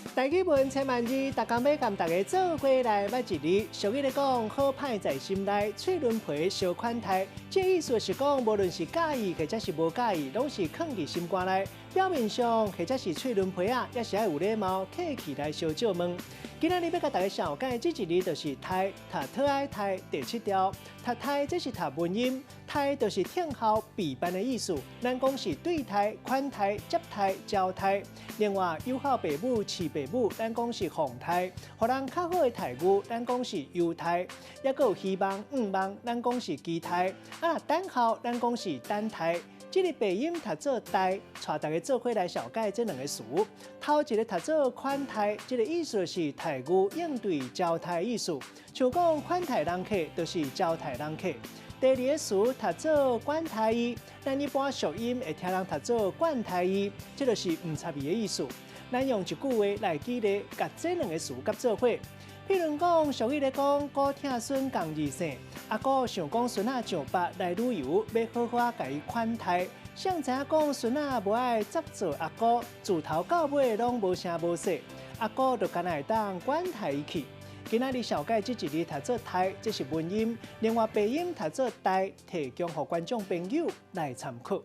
台語文千萬字，逐工欲共大家做伙來捌一字。俗語咧講，好歹在心內，喙輪皮相款待。這意思是講，無論是佮意或者是無佮意，攏是囥佇心肝內。表面上或者是喙輪皮仔，也是愛有禮貌，客氣來相借問。今仔日欲共大家紹介這一字，就是待，讀討愛刣第七調。讀待，這是讀文音，待就是聽候備辦的意思。咱講是對待、款待、接待、招待。另外，有孝爸母、飼爸母，咱講是奉待；予人較好的待遇，咱講是優待。抑閣有希望、願望，咱講是期待。啊，等候，咱講是等待。這个白音讀做代，帶大家做伙來紹介這兩个詞。頭一个讀做款待，這个意思是待遇應對招待意思。像講款待人客，就是招待人客。第二个詞讀做管待伊，咱一般俗音會聽人讀做管待伊，這就是毋插伊的意思。咱用一句話來舉例，共這兩个詞佮做伙。譬如講，俗語咧講，姑疼孫仝字姓，阿姑想講孫仔上北來旅遊，欲好好仔共伊款待。誰知影講孫仔無愛插做阿姑，自頭到尾攏無聲無色，阿姑就干焦會當管待伊去。今仔日紹介這一字讀做待，這是文音；另外白音讀做代，提供予觀眾朋友來參考。